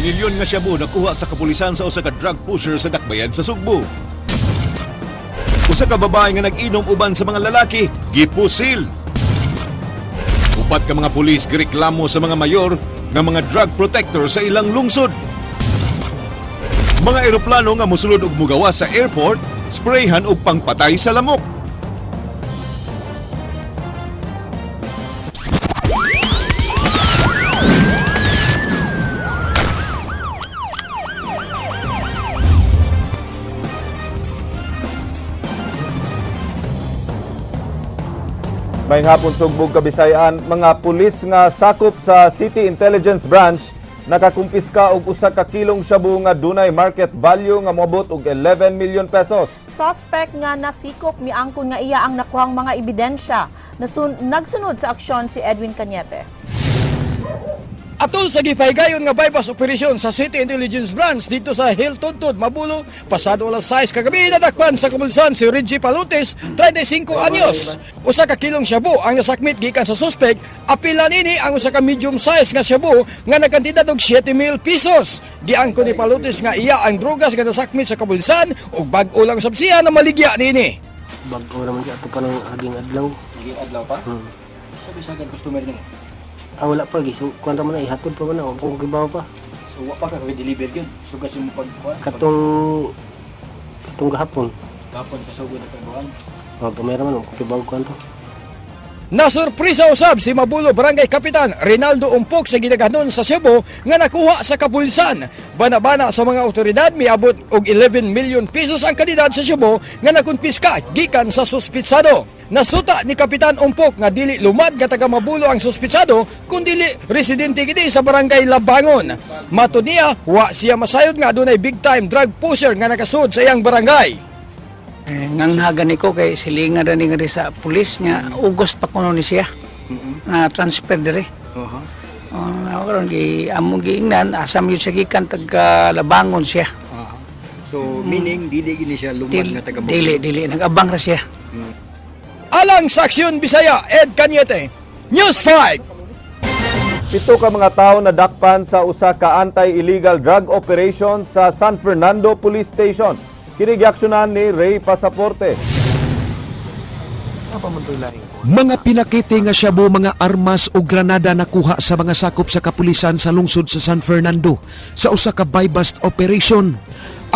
Minilyon nga shabu nakuha sa kapulisan sa usa ka drug pusher sa Dakbayan sa Sugbo. Usa ka babae nga nag-inom uban sa mga lalaki, gipusil. Upat ka mga pulis gireklamo sa mga mayor nga mga drug protector sa ilang lungsod. Mga eroplano nga mosulod og mugawas sa airport, sprayhan og pangpatay sa lamok. May hapon, Sugbog, Kabisayan, mga pulis nga sakop sa City Intelligence Branch nakakumpiska og usa ka kilong shabu nga dunay market value nga moabot og 11 million pesos. Suspect nga nasikop miangkon nga iya ang nakuhang mga ebidensya. Nagsunod sa aksyon si Edwin Cañete. Atol sa gipahigayon nga bypass operation sa City Intelligence Branch dito sa Hill Tudtud, Mabulo, pasado alas 6 kagabi, nadakpan sa kapulisan si Reggie Palutis, 35 anyos. Usa ka kilong shabu ang nasakmit gikan sa suspect, apila nini ang usa ka medium size nga shabu nga nagkantidad og 7,000 pesos. Giangkon ni Palutis nga iya ang drogas nga nasakmit sa kapulisan ug bag-o lang sab siya na maligya niini. Bago naman siya ato pa ng aging adlaw. Naging adlaw pa? Hmm. Sa bisagan customer nimo. Ah, wala pa gisu kuan ra man na ihatod pa man na kung gibaw pa. So wa pa ka deliver gyud. Sugas mo pagkuan. Katong katong gahapon. Kapon kasugod na pagkuan. Oh, gamay ra man kung gibaw kuan to. Nasurpresa usab si Mabulo Barangay Kapitan Rinaldo Umpok sa gidaghanon sa Cebu nga nakuha sa kapulisan. Bana-bana sa mga otoridad, miabot og 11 million pesos ang kantidad sa Cebu nga nakumpiska gikan sa suspitsado. Nasuta ni Kapitan Umpok nga dili lumad nga taga Mabulo ang suspitsado kundili residente kini sa Barangay Labangon. Matod niya, wa siya masayod nga adunay big time drug pusher nga nakasud sa iyang barangay. Eh, nganhagan ni ko kay silingan ra ni nga sa pulis nga ugos pa kuno ni siya nga transfer dire. Oh, ako karon gi among giingnan asam yun siya gikan taga Labangon siya. So meaning dili gini siya lumad nga taga Dili dili nag-abang ra siya. Alang sa Aksyon Bisaya, Ed Cañete, News 5. 7 ka mga tawo nadakpan sa usa ka anti-illegal drug operation sa San Fernando Police Station. Kini giaksyonan ni Ray Pasaporte. Mga pinakete nga shabu, mga armas o granada nakuha sa mga sakop sa kapulisan sa lungsod sa San Fernando sa usa ka buy-bust operation.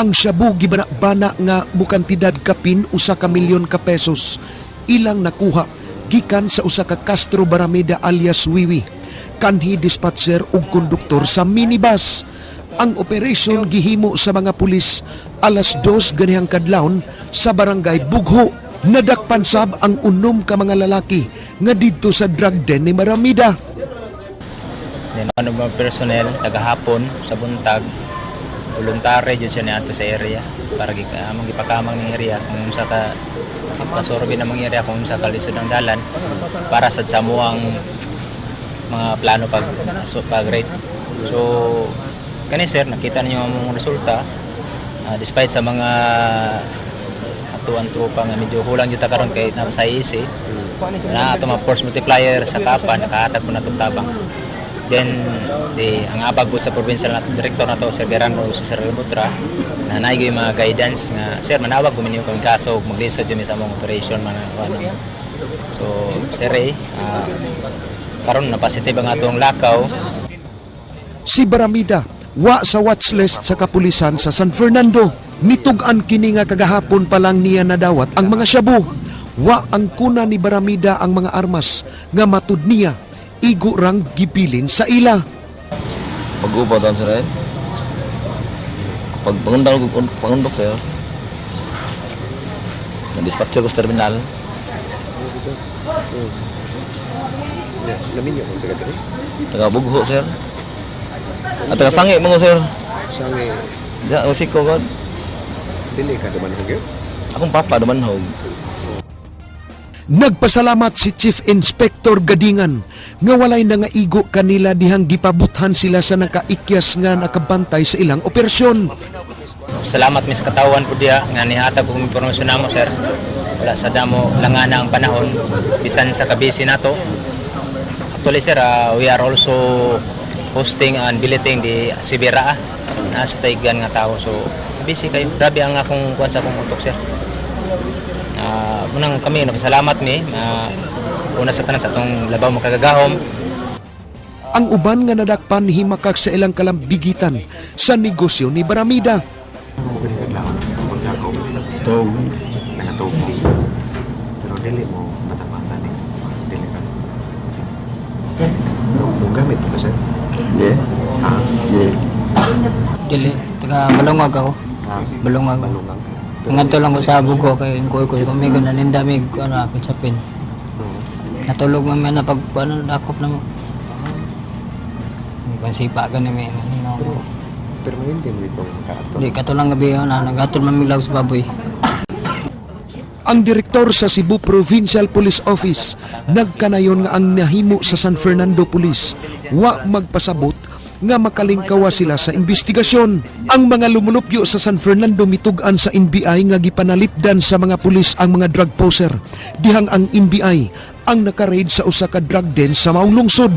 Ang shabu gibana-bana nga mukantidad kapin 1 ka milyon ka pesos. Ilang nakuha gikan sa usa ka Castro Barameda alias Wiwi, kanhi dispatcher ug konduktor sa minibus. Ang operation gihimo sa mga pulis alas 2 ganihang kadlawon sa Barangay Bugho. Nadakpan sab ang 6 ka mga lalaki nga didto sa drug den ni Maramida. Then ano mga personnel tagahapon sa buntag, voluntary jud siya niadto sa area para gika among gipakamang ni area kung unsa ka pasurvey namang area kung unsa ka lisod ang dalan para sad sa amuang mga plano pag so, pag rate. So kani sir, nakita ninyo ang among resulta. Ah, despite sa mga atuan tropa nga medyo kulang jud ta karon kay na sa IC na ato mga force multiplier sa kapa, nakahatag po na itong tabang. Then di ang abag po sa provincial nato director na to, Sir Gerardo, si Sir Albutra na naay mga guidance nga, "Sir, manawag ko minyo kami kaso maglisod jud mi sa among operation," mga ano. So Sir Ray, karon na positive ang atong lakaw. Si Baramida wa sa watchlist sa kapulisan sa San Fernando. Nitug-an kini nga kagahapon pa lang niya nadawat ang mga shabu. Wa ang kuna ni Baramida ang mga armas nga matud niya igo rang gibilin sa ila. Pag-upa taon sir eh. Pag pangundal ko pangundok sir. Na-dispatcher ko sa terminal. Lamin kung taga diri. Taga Bugho sir. At taga Sangi mo sir. Sangi. Diya ang siko god. Dili ka dumanhog yun. Akong papa dumanhog. Nagpasalamat si Chief Inspector Gadingan nga walay nangaigo kanila dihang gipabuthan sila sa nakaikyas nga nakabantay sa ilang operasyon. Salamat mis katawan po diya nga nihatag og impormasyon namo, sir. Wala sa damo langana ang panahon bisan sa kabisi nato. Actually sir, we are also Hosting and billeting di Sibira nasa taygan nga tao, so busy kayo. Grabe ang akong kuan sa akong utok, sir. Munang kami nagpasalamat mi una sa tanan sa atong labaw makagagahom. Ang uban nga nadakpan himakak sa ilang kalambigitan sa negosyo ni Baramida. Tog. Nakatog. Pero dili mo bata-bata ni. Dili ka. Pero kung gamit mo ba, sir? Hindi. Hindi. Dili, taga Balungag ako. Balungag. Balungag. Ngadto lang ko sa Bugo kay ko ko kami ganan dami ko ano apit sa pin. Natulog man na pag ano dakop na mo. Hindi pa sipa gani may ano. Pero hindi mo itong kaato. Di kato lang gabi na nagatol man milaw sa baboy. Ang direktor sa Cebu Provincial Police Office nagkanayon nga ang nahimo sa San Fernando Police wa magpasabot nga makalingkawa sila sa investigasyon. Ang mga lumulupyo sa San Fernando mitug-an sa NBI nga gipanalipdan sa mga pulis ang mga drug poser. Dihang ang NBI ang nakaraid sa usa ka drug den sa maong lungsod.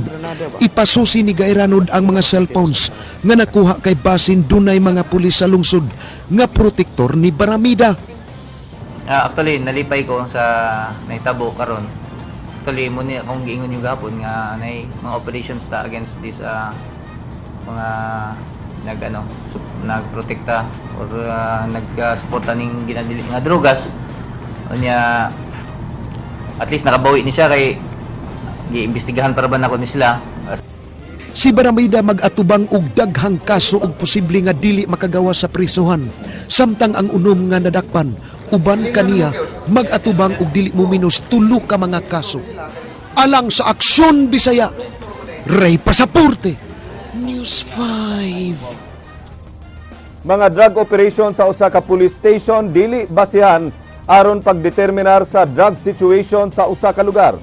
Ipasusi ni Gairanod ang mga cellphones nga nakuha kay basin dunay mga pulis sa lungsod nga protektor ni Baramida. Actually, nalipay ko sa nahitabo karon. Actually, mo ni akong giingon yung gahapon nga nay mga operations ta against this mga nag ano nagprotekta or nagsuporta ning ginadili nga drogas. Unya at least nakabawi ni siya kay giimbestigahan para ba nako ni sila. Si Baramida mag-atubang og daghang kaso og posible nga dili makagawa sa prisuhan. Samtang ang unom nga nadakpan, uban kaniya mag-atubang og dili mo minus tulo ka mga kaso. Alang sa Aksyon Bisaya, Ray Pasaporte, News 5. Mga drug operation sa usa ka police station dili basihan aron pagdeterminar sa drug situation sa usa ka lugar.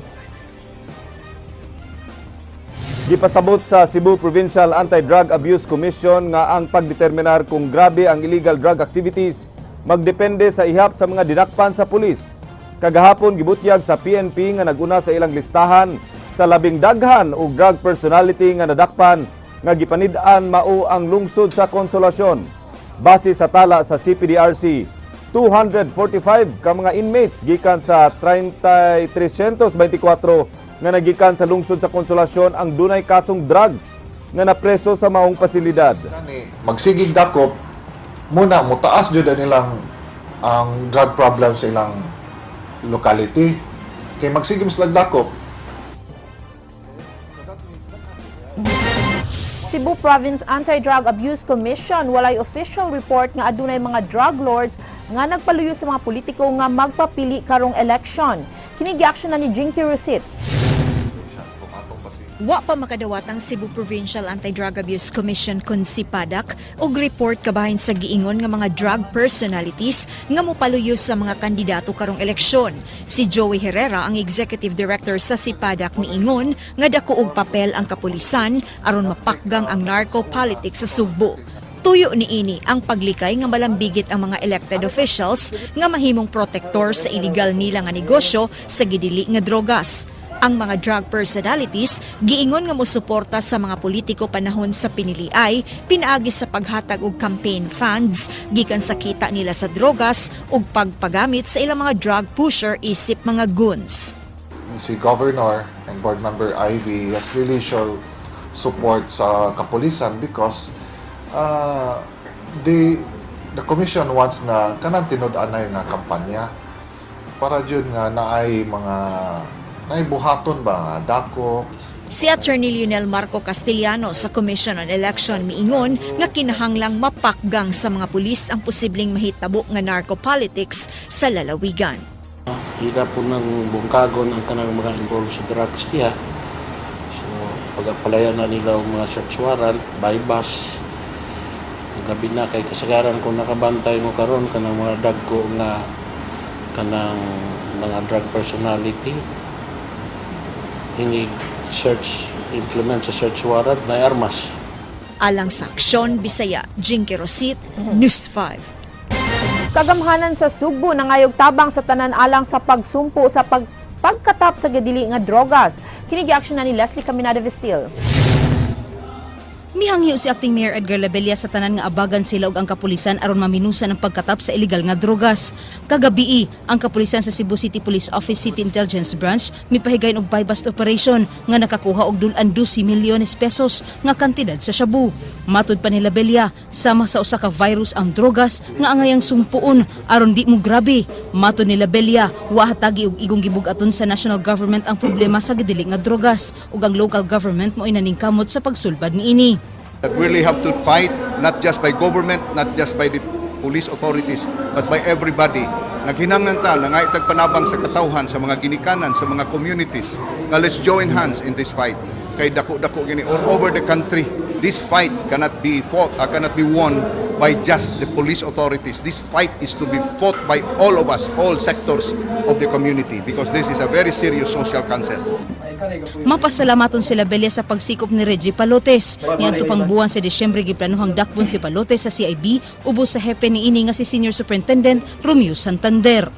Gipasabot sa Cebu Provincial Anti-Drug Abuse Commission nga ang pagdeterminar kung grabe ang illegal drug activities magdepende sa ihap sa mga dinakpan sa pulis. Kagahapon gibutyag sa PNP nga naguna sa ilang listahan sa labing daghan og drug personality nga nadakpan nga gipanid-an mao ang lungsod sa Konsolasyon. Base sa tala sa CPDRC, 245 ka mga inmates gikan sa 3,324 nga nagikan sa lungsod sa Konsolasyon ang dunay kasong drugs nga napreso sa maong pasilidad. Gani, magsigig dakop muna mutaas jud ang ilang ang drug problem sa ilang locality kay magsigig sila dakop. Cebu Province Anti-Drug Abuse Commission walay official report nga adunay mga drug lords nga nagpaluyo sa mga politiko nga magpapili karong election. Kini giaksyon na ni Jinky Rusit. Wa pa makadawat ang Cebu Provincial Anti-Drug Abuse Commission kon SIPADAC og report kabahin sa giingon nga mga drug personalities nga mopaluyo sa mga kandidato karong eleksyon. Si Joey Herrera, ang executive director sa SIPADAC, miingon nga dako og papel ang kapulisan aron mapakgang ang narco politics sa Sugbo. Tuyo niini ang paglikay nga malambigit ang mga elected officials nga mahimong protektor sa illegal nila nga negosyo sa gidili nga drogas. Ang mga drug personalities giingon nga mosuporta sa mga politiko panahon sa piniliay pinaagi sa paghatag og campaign funds gikan sa kita nila sa drogas ug pagpagamit sa ilang mga drug pusher isip mga goons. Si Governor and Board Member Ivy has really show support sa kapulisan because the commission wants nga kanang tinud-anay nga kampanya para jud nga naay mga naay buhaton ba nga dako. Si Attorney Lionel Marco Castillano sa Commission on Election miingon nga kinahanglang mapakgang sa mga pulis ang posibleng mahitabo nga narco-politics sa lalawigan. Ila po ng bungkagon ang kanang mga involved sa drugs diha. So, pag-apalayan na nila ang mga search warrant, by bus. Labi na kay kasagaran kung nakabantay mo karon kanang mga dagko nga kanang mga drug personality ini search implement sa search warrant na armas. Alang sa Aksyon Bisaya, Jinky Rosit, News 5. Kagamhanan sa Sugbo nangayog tabang sa tanan alang sa pagsumpo sa pagkatap sa gadili nga drogas. Kini giaksyon na ni Leslie Caminada Vestil. Mihangyo si Acting Mayor Edgar Labella sa tanan nga abagan sila ug ang kapulisan aron maminusan ang pagkatap sa illegal nga drogas. Kagabii, ang kapulisan sa Cebu City Police Office City Intelligence Branch mipahigayon og buy-bust operation nga nakakuha og dul-an 12 milyones pesos nga kantidad sa shabu. Matud pa ni Labella, sama sa usa ka virus ang drogas nga angayang sumpuon aron di mo grabe. Matud ni Labella, wa hatagi og igong gibug-aton sa national government ang problema sa gidili nga drogas ug ang local government mo naningkamot sa pagsulbad niini. That we really have to fight not just by government, not just by the police authorities, but by everybody. Naghinanglan ta, nangay panabang sa katawhan, sa mga ginikanan, sa mga communities, na let's join hands in this fight. Kay dako-dako gini all over the country. This fight cannot be fought, cannot be won by just the police authorities. This fight is to be fought by all of us, all sectors of the community, because this is a very serious social cancer. Mapasalamaton si Labella sa pagsikop ni Reggie Palotes. Niadto pang buwan sa Disyembre, giplanuhang dakpon si Palotes sa CIB ubos sa hepe niini nga si Senior Superintendent Romeo Santander.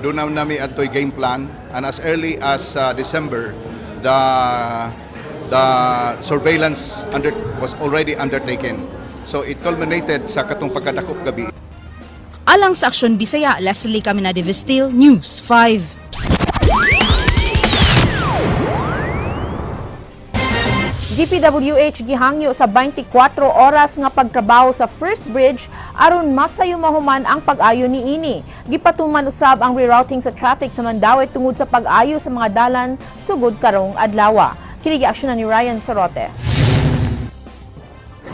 Doon na nami adtoy game plan, and as early as December, the surveillance was already undertaken. So it culminated sa katong pagkadakop gabi. Alang sa Aksyon Bisaya, Leslie Caminade Vestil, News 5. DPWH gihangyo sa 24 oras nga pagtrabaho sa First Bridge aron masayo mahuman ang pag-ayo niini. Gipatuman usab ang rerouting sa traffic sa Mandaue tungod sa pag-ayo sa mga dalan sugod karong adlaw. Kini aksyon ni Ryan Sorote.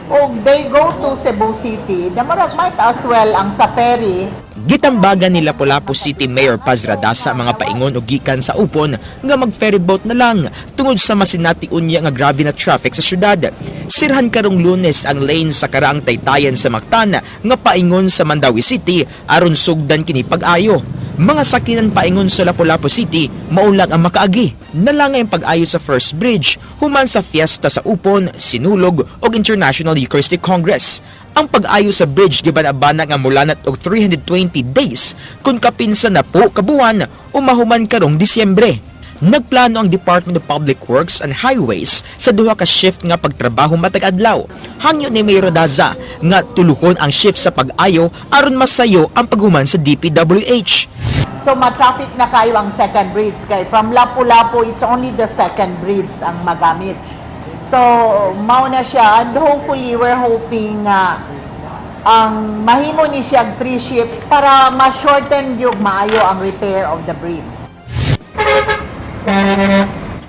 O they go to Cebu City, na murag might as well ang sa ferry. Gitambagan ni Lapu-Lapu City Mayor Paz Radaza mga paingon og gikan sa Upon nga mag-ferryboat na lang tungod sa masinati unya nga grabe na traffic sa syudad. Sirhan karong Lunes ang lane sa karaang taytayan sa Mactan nga paingon sa Mandaue City aron sugdan kini pag-ayo. Mga sakinan paingon sa Lapu-Lapu City mao lang ang makaagi. Nalangay ang pag-ayo sa First Bridge human sa fiesta sa Upon, Sinulog ug International Eucharistic Congress. Ang pag-ayo sa bridge giban-abana nga mulanat og 320 days kung kapin sa napo ka buwan o mahuman karong Disyembre. Nagplano ang Department of Public Works and Highways sa duha ka shift nga pagtrabaho matag adlaw. Hangyo ni Mayor Daza nga tuluhon ang shift sa pag-ayo aron masayo ang paghuman sa DPWH. So ma-traffic na kayo ang second bridge kay from Lapu-Lapu, it's only the second bridge ang magamit. So mao na siya, and hopefully we're hoping ang mahimo ni siya three shifts para ma-shorten yung maayo ang repair of the bridge.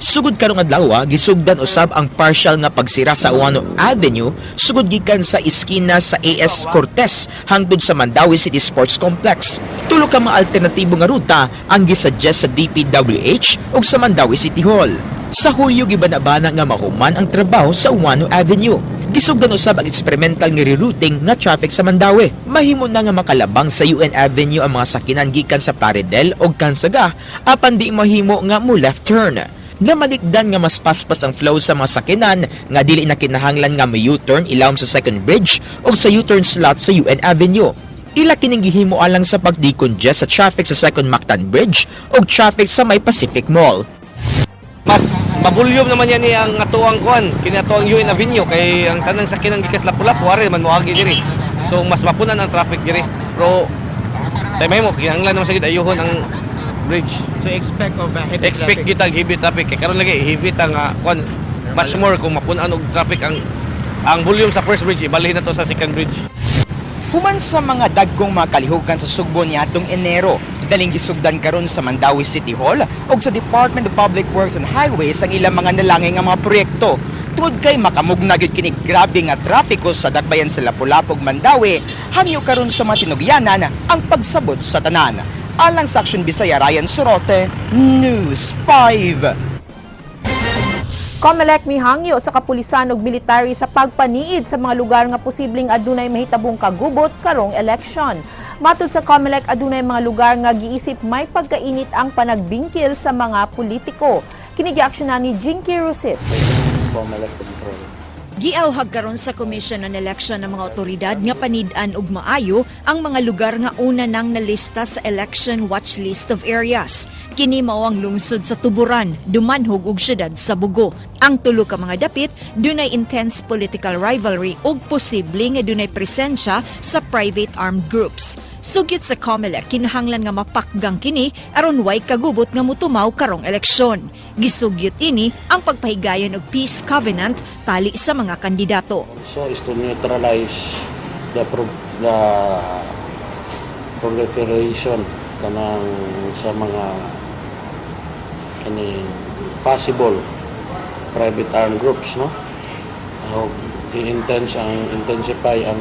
Sugod karong adlaw, gisugdan usab ang partial nga pagsira sa Ouano Avenue sugod gikan sa iskina sa AS Cortez hangtod sa Mandaue City Sports Complex. Tulo ka mga alternatibo nga ruta ang gisuggest sa DPWH ug sa Mandaue City Hall. Sa Hulyo gibanabana nga mahuman ang trabaho sa Ouano Avenue. Gisugdan usab ang experimental nga rerouting nga traffic sa Mandaue. Mahimo na nga makalabang sa UN Avenue ang mga sakinan gikan sa Plaridel o Cansaga apan di mahimo nga mo left turn. Namanikdan nga mas paspas ang flow sa mga sakinan nga dili na kinahanglan nga mo U-turn ilawom sa second bridge o sa U-turn slot sa UN Avenue. Ila kining gihimo alang sa pag-decongest sa traffic sa Second Mactan Bridge o traffic sa may Pacific Mall. Mas mabulyom naman yan ni ang atuang kuan, kini atuang UN Avenue kay ang tanang sakinan gikas Lapu-Lapu ari man moagi diri. So mas mapunan ang traffic diri. Pero tay mo kinahanglan naman sa gid ayuhon ang bridge. So expect of heavy Expect traffic. gyud ang heavy traffic kay karon lagi heavy ta nga kuan, much more kung mapunan og traffic ang volume sa first bridge, ibalhin na to sa second bridge. Human sa mga dagkong mga kalihukan sa Sugbo niadtong Enero, daling gisugdan karon sa Mandaue City Hall ug sa Department of Public Works and Highways ang ilang mga nalangay nga mga proyekto. Tungod kay makamugna gyud kini grabe nga trapiko sa dakbayan sa Lapu-Lapu ug Mandaue, hangyo karon sa mga tinugyanan ang pagsabot sa tanan. Alang sa Aksyon Bisaya, Ryan Sorote, News 5. COMELEC mihangyo sa kapulisan ug military sa pagpaniid sa mga lugar nga posibleng adunay mahitabong kagubot karong eleksyon. Matud sa COMELEC, adunay mga lugar nga giisip may pagkainit ang panagbingkil sa mga politiko. Kini giaksyonan ni Jinky Rusit. COMELEC control. Giawhag karon sa Commission on Election ng mga otoridad nga panid-an og maayo ang mga lugar nga una nang nalista sa election watch list of areas. Kini mao ang lungsod sa Tuburan, Dumanhog ug syudad sa Bogo. Ang tulo ka mga dapit dunay intense political rivalry ug posible nga dunay presensya sa private armed groups. Sugyot sa COMELEC, kinahanglan nga mapakgang kini aron way kagubot nga mutumaw karong eleksyon. Gisugyot ini ang pagpahigayon og peace covenant tali sa mga kandidato. So is to neutralize the proliferation kanang sa mga kaning possible private armed groups, no, o i-intense ang intensify ang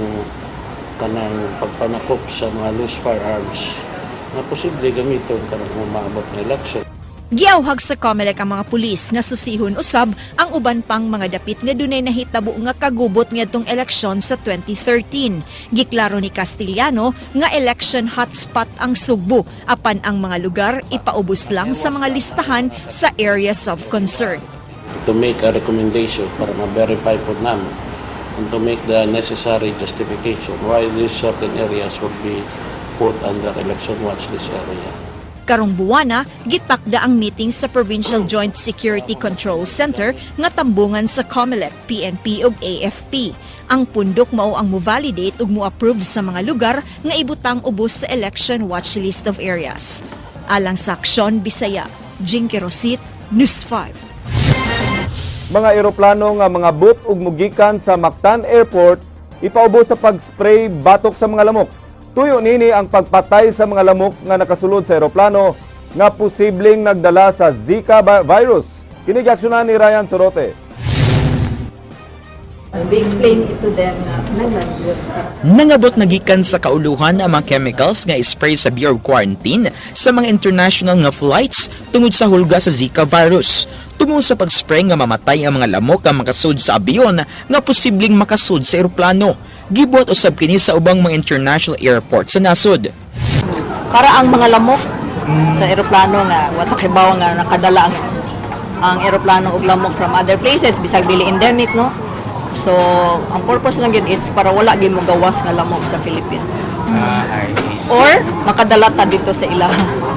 kanang pagpanakop sa mga loose firearms na posible gamiton karong umaabot ng election. Giawhag sa COMELEC ang mga pulis nga susihon usab ang uban pang mga dapit nga dunay nahitabo nga kagubot ngadtong eleksyon sa 2013. Giklaro ni Castillano nga election hotspot ang Sugbo apan ang mga lugar ipaubos lang sa mga listahan sa areas of concern. To make a recommendation para ma-verify po namin and to make the necessary justification why these certain areas would be put under election watch list area. Karong buwana, gitakda ang meeting sa Provincial Joint Security Control Center nga tambungan sa COMELEC, PNP ug AFP. Ang pundok mao ang mo-validate ug mo-approve sa mga lugar nga ibutang ubos sa election watch list of areas. Alang sa Aksyon Bisaya, Jinky Rosit, News 5. Mga eroplano nga mga boot ug mugikan sa Mactan Airport ipaubos sa pag-spray batok sa mga lamok. Tuyo nini ang pagpatay sa mga lamok nga nakasulod sa eroplano nga posibleng nagdala sa Zika virus. Kini giaksyonan ni Ryan Sorote. We explain it to them na Nangabot na gikan sa kauluhan ang mga chemicals nga spray sa Bureau of Quarantine sa mga international nga flights tungod sa hulga sa Zika virus. Tungod sa pag-spray nga mamatay ang mga lamok nga makasud sa abiyon nga posibleng makasud sa eroplano. Gibuhat usab kini sa ubang mga international airport sa nasod. Para ang mga lamok sa eroplano nga wa ta kibaw nga nakadala ang eroplano og lamok from other places, bisag dili endemic, no? So ang purpose lang gyud is para wala gyud mo gawas nga lamok sa Philippines or makadala ta dito sa ilaha.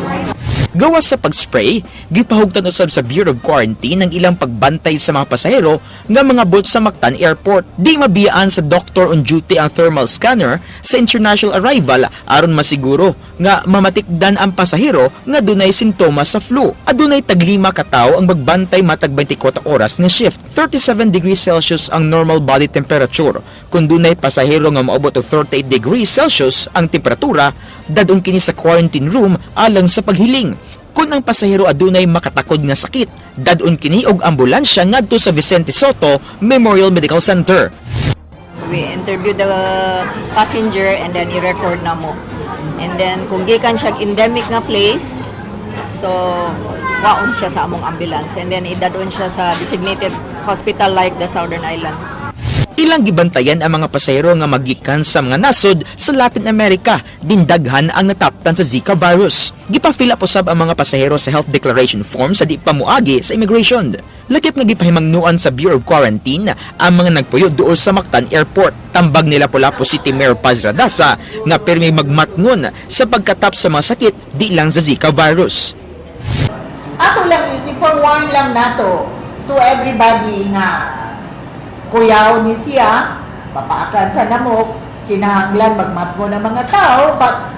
Gawas sa pag-spray, gipahugtan usab sa Bureau of Quarantine ang ilang pagbantay sa mga pasahero nga mga bot sa Mactan Airport. Di mabiyaan sa doctor on duty ang thermal scanner sa international arrival aron masiguro nga mamatikdan ang pasahero nga dunay sintomas sa flu. Adunay taglima ka tawo ang magbantay matag 24 oras nga shift. 37 degrees Celsius ang normal body temperature. Kung dunay pasahero nga moabot og 38 degrees Celsius ang temperatura, dadon kini sa quarantine room alang sa paghiling. Kung ang pasahero adunay makatakod nga sakit, dadon kini og ambulansya ngadto sa Vicente Soto Memorial Medical Center. We interview the passenger and then i-record na mo. And then kung gikan siya endemic nga place, so waon siya sa among ambulance and then idadon siya sa designated hospital like the Southern Islands. Ilang gibantayan ang mga pasahero nga magikan sa mga nasod sa Latin America, dindaghan ang nataptan sa Zika virus. Gipa-fill up usab ang mga pasahero sa health declaration form sa di pa muagi sa immigration. Lakip nga gipahimangnuan sa Bureau of Quarantine ang mga nagpuyo duol sa Mactan Airport. Tambag ni Lapu-Lapu City Mayor Paz Radaza nga pirmi magmatngon sa pagkatap sa mga sakit di lang sa Zika virus. Ato lang is forewarn lang nato to everybody nga kuyaw ni siya, papaakan sa namok, kinahanglan magmatngon ng mga tao, but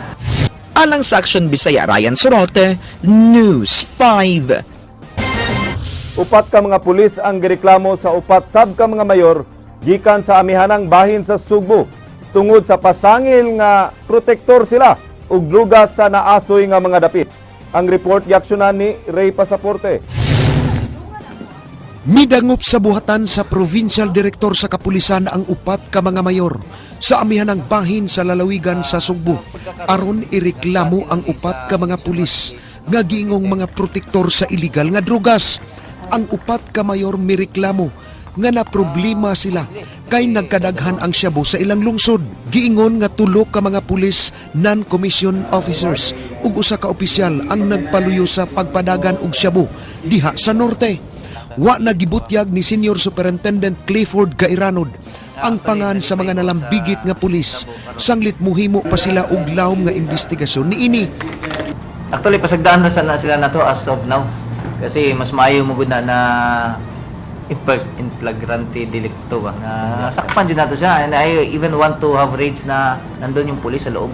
Alang sa Aksyon Bisaya, Ryan Sorote, News 5. Upat ka mga pulis ang gireklamo sa upat sab ka mga mayor gikan sa amihanang bahin sa Sugbo tungod sa pasangil nga protektor sila ug drugas sa naasoy nga mga dapit. Ang report giaksyonan ni Ray Pasaporte. Midangop sa buhatan sa Provincial Director sa Kapulisan ang upat ka mga mayor sa amihanang bahin sa lalawigan sa Sugbo aron ireklamo ang upat ka mga pulis nga giingong mga protektor sa illegal nga drugas. Ang upat ka mayor mireklamo nga na problema sila kay nagkadaghan ang shabu sa ilang lungsod. Giingon nga tulo ka mga pulis, non-commissioned officers ug usa ka opisyal ang nagpaluyo sa pagpadagan og shabu diha sa norte. Wa na gibutyag ni Senior Superintendent Clifford Gairanod ang pangan sa mga nalambigit nga pulis sanglit muhimo pa sila og lawom nga investigasyon niini. Actually, pasagdaan na sana sila na to as of now. Kasi mas maayo mo gud na na in flagrante delicto ba na sakpan din nato siya, and I even want to have raids na nandun yung pulis sa loob.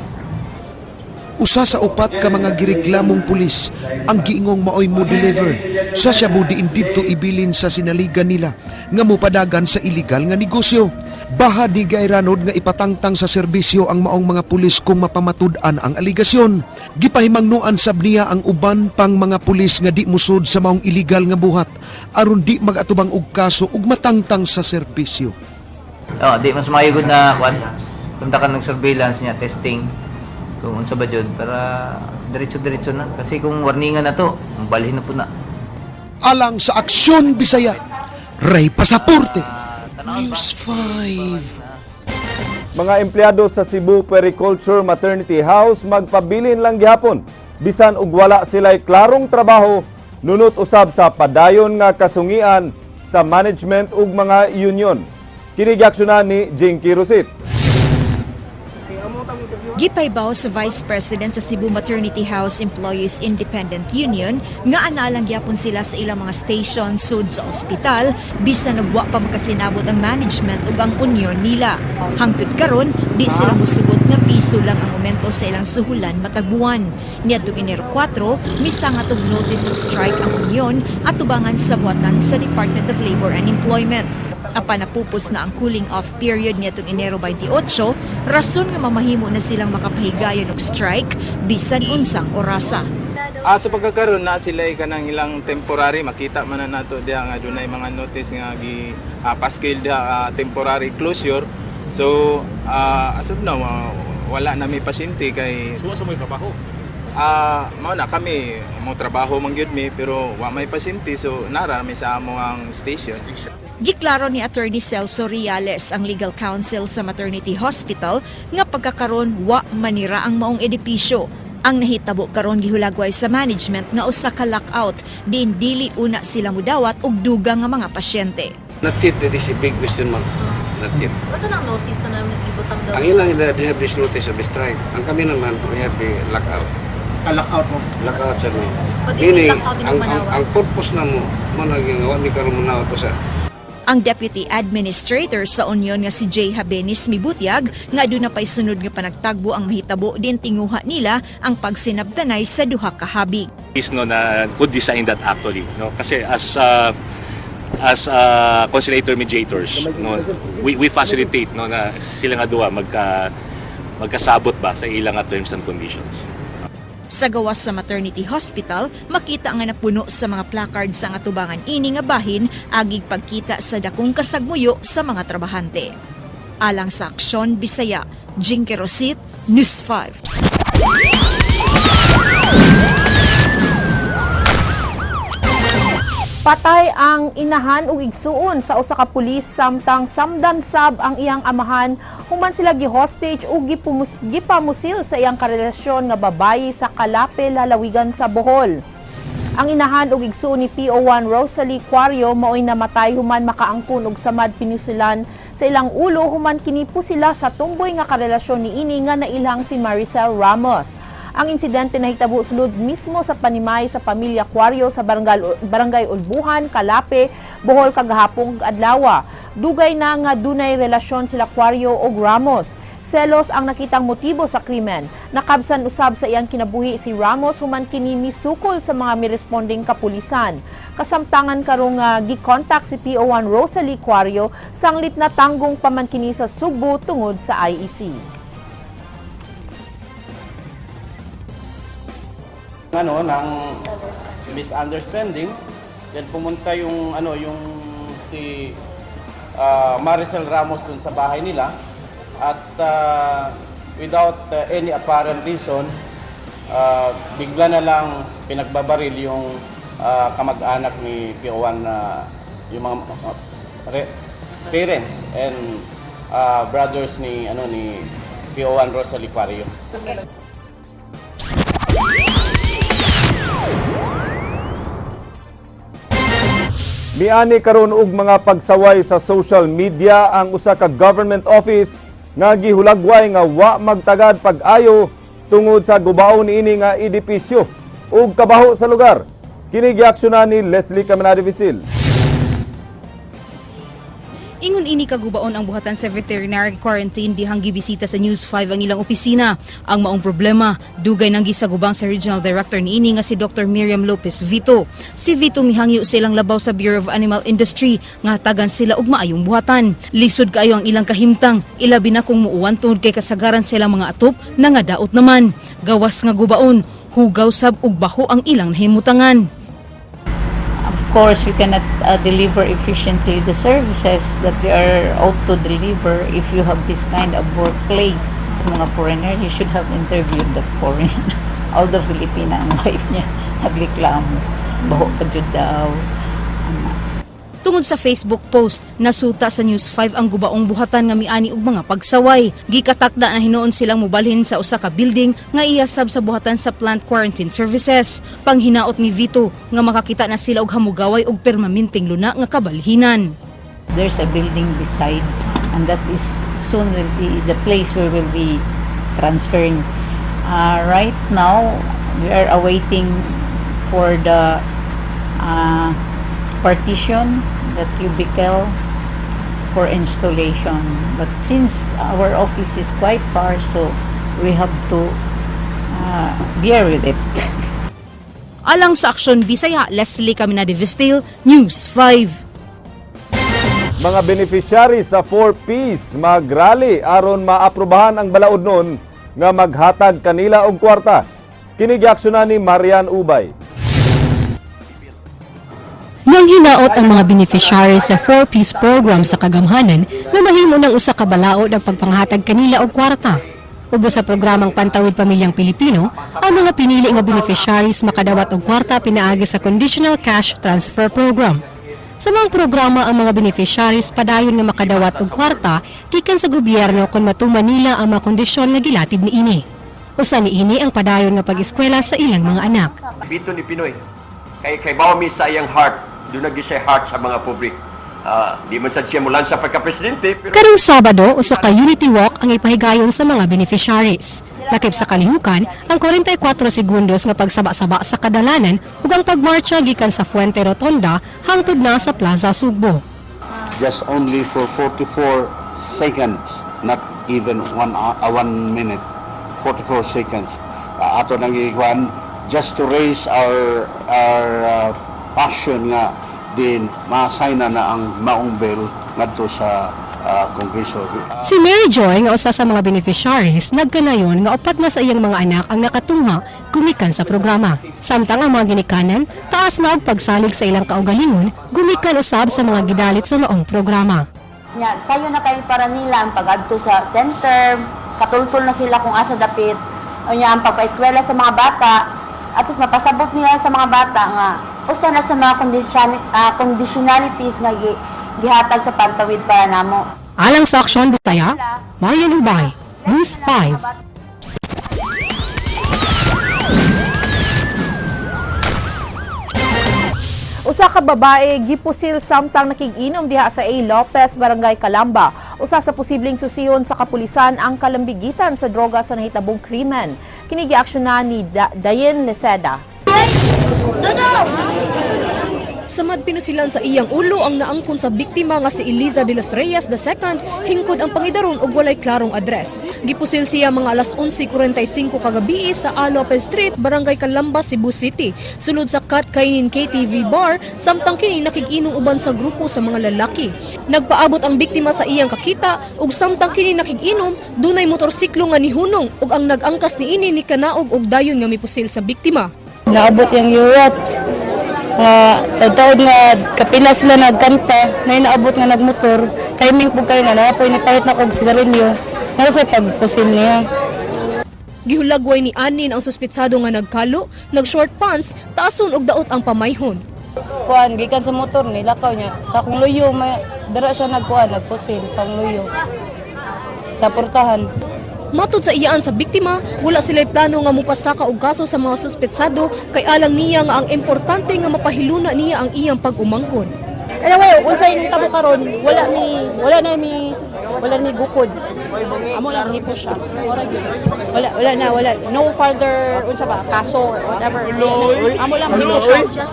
Usa sa upat ka mga gireklamong pulis ang giingong maoy mo deliver sa shabu diin didto ibilin sa sinaligan nila nga mopadagan sa illegal nga negosyo. Bahad ni Gairanod nga ipatangtang sa serbisyo ang maong mga pulis kung mapamatud-an ang aligasyon. Gipahimangnoan sab niya ang uban pang mga pulis nga di musod sa maong illegal nga buhat aron di mag-atubang og kaso ug matangtang sa serbisyo. Oh, di mas maayo gud na kwan. Punta ka ng surveillance niya, testing kung unsa ba jud para diretso-diretso na, kasi kung warningan na to, balhin na po na. Alang sa Aksyon Bisaya, Ray Pasaporte, News 5. Mga empleyado sa Cebu Puericulture Maternity House magpabilin lang gihapon bisan og wala sila'y klarong trabaho, nunot usab sa padayon nga kasungian sa management ug mga union. Kini giaksyonan ni Jinky Rosit. Gipaybaw sa Vice President sa Cebu Maternity House Employees Independent Union nga analang gyapon sila sa ilang mga station sud sa ospital bisan og wa pa makasinabot ang management ug ang union nila. Hangtod karon, di sila mosugot nga piso lang ang aumento sa ilang suhulan matag buwan. Niadtong Enero 4, misangat og notice of strike ang union atubangan sa buhatan sa Department of Labor and Employment. Apan napupos na ang cooling off period niadtong Enero 28, rason nga mamahimo na silang makapahigayon og strike bisan unsang orasa. Sa pagkakaroon na sila kanang ilang temporary, makita man na nato diha nga dunay mga notice nga gi paskil diha, temporary closure. So as of now, wala na may pasyente kay So, sa may trabaho? Mao na kami mo trabaho man gyud mi, pero wa may pasyente, so nara mi sa amo ang station. Giklaro ni Attorney Celso Riales, ang legal counsel sa maternity hospital, nga pagkakaron wa manira ang maong edipisyo. Ang nahitabo karon gihulagway sa management nga usa ka lockout diin dili una sila mudawat og dugang nga mga pasyente. Not yet, that is a big question mark. Not yet. Basta nang notice na namin ibutang daw. Ang ilang, they have this notice of strike. Ang kami naman, we have the lockout. Lockout mo? Lockout sa mi. But Meaning, lockout din ang purpose na mo, mo naging wa mi karon mo to sa Ang deputy administrator sa union nga si Jay Habenis mibutyag nga aduna pay sunod nga panagtagbo ang mahitabo din tinguha nila ang pagsinabtanay sa duha ka habig. Is no na could design that actually, no, kasi as conciliator mediators, no, we facilitate, no, na sila nga duha magkasabot ba sa ilang nga terms and conditions. Sa gawas sa maternity hospital, makita nga napuno sa mga placards ang atubangan ini nga bahin agig pagkita sa dakong kasagmuyo sa mga trabahante. Alang sa Aksyon Bisaya, Jinky Rosit, News 5. Patay ang inahan ug igsuon sa usa ka pulis samtang samdan sab ang iyang amahan human sila gi-hostage ug gipamusil sa iyang karelasyon nga babayi sa Calape, lalawigan sa Bohol. Ang inahan ug igsuon ni PO1 Rosalie Cuario maoy namatay human makaangkon og samad pinusilan sa ilang ulo human kini sila sa tumboy nga karelasyon niini nga nailang si Maricel Ramos. Ang insidente nahitabo sulod mismo sa panimay sa pamilya Cuario sa barangay Ulbuhan, Calape, Bohol kagahapong adlaw. Dugay na nga dunay relasyon sila Cuario ug Ramos. Selos ang nakitang motibo sa krimen. Nakabsan usab sa iyang kinabuhi si Ramos human kini misukol sa mga miresponding kapulisan. Kasamtangan karong gikontak si PO1 Rosalie Cuario sanglit na tanggong paman kini sa Sugbo tungod sa E IEC. Ano ng misunderstanding, then pumunta yung ano yung si Maricel Ramos dun sa bahay nila at without any apparent reason, bigla na lang pinagbabaril yung kamag-anak ni PO1 na yung mga parents and brothers ni ano ni PO1 Rosalie Cuario. Miani karon og mga pagsaway sa social media ang usa ka government office nga gihulagway nga wa magtagad pag-ayo tungod sa gubaon niini nga edipisyo ug kabaho sa lugar. Kini giaksyonan ni Leslie Caminade Visil. Ingon ini kagubaon ang buhatan sa veterinary quarantine dihang gibisita sa News 5 ang ilang opisina. Ang maong problema, dugay nang gisagubang sa Regional Director niini nga si Dr. Miriam Lopez Vito. Si Vito mihangyo silang labaw sa Bureau of Animal Industry nga hatagan sila og maayong buhatan. Lisod kaayo ang ilang kahimtang, ilabi na kung muuwan tungod kay kasagaran sila mga atop na nga daot naman. Gawas nga gubaon, hugaw sab og baho ang ilang nahimutangan. Of course, we cannot deliver efficiently the services that we are ought to deliver if you have this kind of workplace. Mga foreigner, you should have interviewed the foreigner. Although Filipina ang wife niya, nagreklamo. Baho pa jud daw. Tungod sa Facebook post, nasuta sa News 5 ang gubaong buhatan nga miani og mga pagsaway. Gikatakda na hinuon silang mobalhin sa usa ka building nga iyasab sa buhatan sa Plant Quarantine Services. Panghinaot ni Vito nga makakita na sila og hamugaway og permanenteng luna nga kabalhinan. There's a building beside, and that is soon will be the place where we'll be transferring. Right now, we are awaiting for the partition, the cubicle for installation. But since our office is quite far, so we have to bear with it. Alang sa Aksyon Bisaya, Leslie Caminade Vistil, News 5. Mga beneficiary sa 4Ps magrally aron maaprubahan ang balaod nun nga maghatag kanila og kwarta. Kini giaksyonan ni Marian Ubay. Nang hinaot ang mga beneficiary sa 4Ps program sa kagamhanan na mahimo ng usa ka balaod ang pagpanghatag kanila og kwarta. Ubos sa programang Pantawid Pamilyang Pilipino, ang mga pinili nga beneficiaries makadawat og kwarta pinaagi sa Conditional Cash Transfer Program. Sa mga programa, ang mga beneficiaries padayon nga makadawat og kwarta gikan sa gobyerno kung matuman nila ang mga kondisyon nga gilatid niini. Usa niini ang padayon nga pag-eskwela sa ilang mga anak. Bito ni PNoy. Kay bawa mi sa iyang heart, duna gyud siya heart sa mga pobre. Di man sad siya mulan sa pagka-presidente, pero Karong Sabado, usa ka Unity Walk ang ipahigayon sa mga beneficiaries. Lakip sa kalihukan, ang 44 segundos nga pagsaba-saba sa kadalanan ug ang pagmarcha gikan sa Fuente Rotonda hangtod na sa Plaza Sugbo. Just only for 44 seconds, not even 1 minute, 44 seconds. Ato nang ikuan just to raise our passion nga din ma-sign na ang maong bill ngadto sa Kongreso. Si Mary Joy nga usa sa mga beneficiaries nagkanayon nga upat na sa iyang mga anak ang nakatungha gumikan sa programa. Samtang ang mga ginikanan taas na og pagsalig sa ilang kaugalingon gumikan usab sa mga gidalit sa maong programa. Nya, sayo na kay para nila ang pagadto sa center, katultol na sila kung asa dapit. Unya ang pagpaeskwela sa mga bata, at least mapasabot nila sa mga bata nga usa na sa mga conditionalities nga gihatag sa Pantawid para namo. Alang sa Aksyon Bisaya, Marian Ubay, News 5. Usa ka babae gipusil samtang nakig-inom diha sa A. Lopez, Barangay Calamba. Usa sa posibleng susiyon sa kapulisan ang kalambigitan sa droga sa nahitabong krimen. Kini giaksyonan ni Dayen Leceda. Samad pinusilan sa iyang ulo ang naangkon sa biktima nga si Eliza de los Reyes II, hingkod ang pangidaron og walay klarong address. Gipusil siya mga alas 11:45 kagabi sa A. Lopez Street, Barangay Calamba, Cebu City. Sulod sa Kat Kainin KTV Bar, samtang kini nakig-inom uban sa grupo sa mga lalaki. Nagpaabot ang biktima sa iyang kakita ug samtang kini nakig-inom, dunay motorsiklo nga nihunong ug ang nag-angkas niini ni kanaog og dayon nga mipusil sa biktima. Naabot yung yuwat. Nga taod nga kapila sila nagkanta, na naabot nga nagmotor. Timing po kayo nga naa poy nipalit na kog sigarilyo. Naa sa pagpusil niya. Gihulagway ni Anin ang suspitsado nga nagkalo, nag-short pants, taason og daot ang pamayhon. Kuan gikan sa motor ni lakaw niya. Sa akong luyo may dara siya nagkuan, nagpusil sa akong luyo. Sa portahan. Matod sa iyaan sa biktima, wala sila'y plano nga mupasaka og kaso sa mga suspetsado kay alang niya nga ang importante nga mapahiluna niya ang iyang pag-umangkon. Anyway, unsay nitabo karon, wala na mi gukod. Amo lang hipo siya. Wala wala na wala no further unsa ba kaso or whatever. Amo lang hipo siya.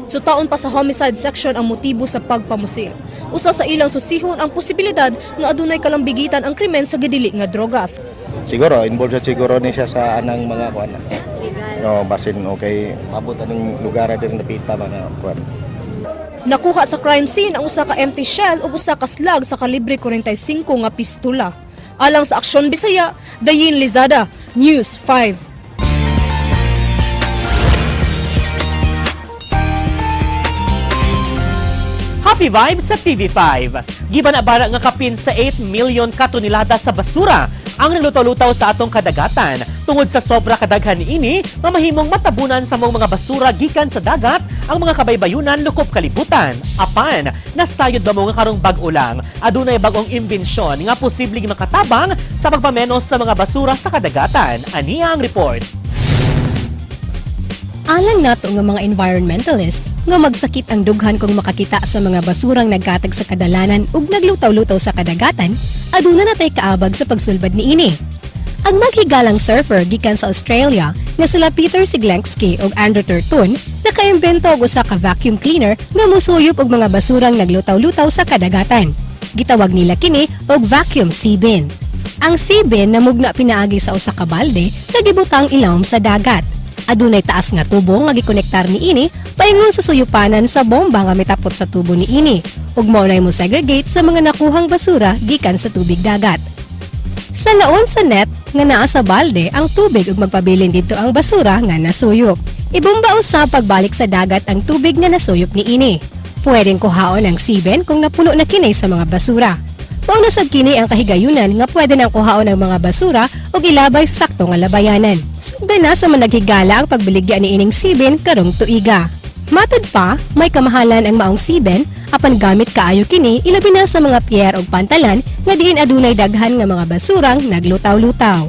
Sutaon pa sa homicide section ang motibo sa pagpamusil. Usa sa ilang susihon ang posibilidad nga adunay kalambigitan ang krimen sa gidili nga drogas. Siguro involved siya, siguro ni siya sa anang mga kuan. No, basin okay, mabot aning lugar din napita mga kuan. Nakuha sa crime scene ang usa ka empty shell ug usa ka slug sa kalibre 45 nga pistola. Alang sa Aksyon Bisaya, Dayin Lizada, News 5. Happy vibes sa TV5. Giban-abara nga kapin sa 8 million katonelada sa basura ang naglutaw-lutaw sa atong kadagatan. Tungod sa sobra kadaghan niini, mamahimong matabunan sa mga basura gikan sa dagat ang mga kabaybayunan lukop kalibutan. Apan, nasayod ba mo nga karong bag-o lang, adunay bag-ong imbensyon nga posibleng makatabang sa pagpamenos sa mga basura sa kadagatan. Aniya ang report. Alang nato nga mga environmentalists nga magsakit ang dughan kung makakita sa mga basurang nagkatag sa kadalanan ug naglutaw-lutaw sa kadagatan, aduna natay kaabag sa pagsulbad niini. Ang maghigalang surfer gikan sa Australia nga sila Peter Ceglinski ug Andrew Turton nakaimbento og usa ka vacuum cleaner nga musuyop og mga basurang naglutaw-lutaw sa kadagatan. Gitawag nila kini og vacuum sea bin. Ang sea bin namugna pinaagi sa usa ka balde nga gibutang ilawom sa dagat. Adunay taas nga tubo nga gikonektar niini paingon sa suyupanan sa bomba nga mitapot sa tubo niini ug mao nay mo segregate sa mga nakuhang basura gikan sa tubig dagat. Sa laon sa net nga naa sa balde ang tubig ug magpabilin didto ang basura nga nasuyop. Ibomba usab pagbalik sa dagat ang tubig nga nasuyop niini. Pwedeng kuhaon ang sea bin kung napuno na kini sa mga basura. Mao na sad kini ang kahigayunan nga pwede nang kuhaon ang mga basura ug ilabay sa sakto nga labayanan. Sugdan na sa managhigala ang pagbaligya ni ining sea bin karong tuiga. Matud pa, may kamahalan ang maong sea bin apan gamit kaayo kini ilabi na sa mga pier ug pantalan nga diin adunay daghan nga mga basurang naglutaw-lutaw.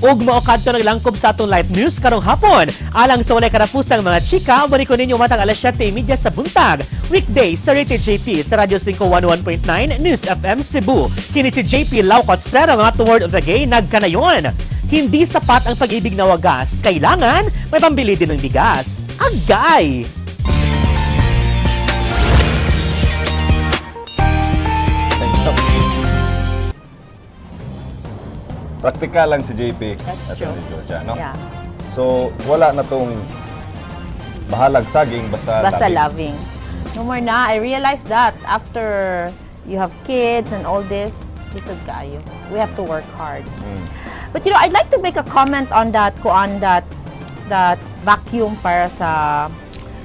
Ug mao kadto naglangkob sa atong live news karong hapon. Alang sa walay karapusang mga chika, balik ko ninyo matag alas 7:30 sa buntag. Weekday sa Rated JP sa Radyo 5 101.9 News FM Cebu. Kini si JP Laucot-Sera nga to word of the gay nagkanayon. Hindi sapat ang pag-ibig na wagas. Kailangan may pambili din ng bigas. Agay! Praktikal lang si JP. That's at true. si Georgia, no? Yeah. So, wala na tong bahalag saging basta Basta loving. loving. No more na. I realized that after you have kids and all this, lisod kaayo. We have to work hard. But I'd like to make a comment on that kuan that vacuum para sa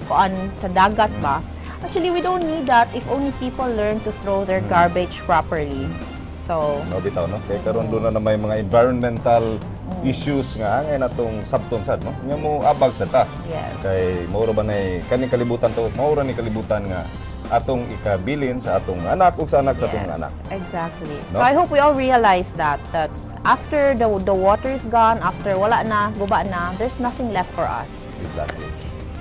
kuan sa dagat ba. Actually, we don't need that if only people learn to throw their garbage properly. So, No, bitaw, no? Kaya karon doon na may mga environmental issues nga angay natong sabton sad, no? Nga mo abag sa ta. Yes. Kay mauro ba nay kaning kalibutan to, mauro ni kalibutan nga atong ikabilin sa atong anak ug sa anak sa atong anak. Exactly. No? So I hope we all realize that after the water is gone, after wala na, guba na, there's nothing left for us. Exactly.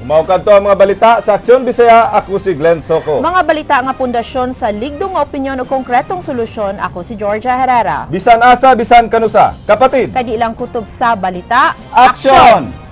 Mao kadto ang mga balita sa Aksyon Bisaya. Ako si Glenn Soco. Mga balita nga pundasyon sa ligdong nga opinyon o konkretong solusyon, ako si Georgia Herrera. Bisan asa, bisan kanusa. Kapatid, Kadi lang kutob sa balita. Aksyon!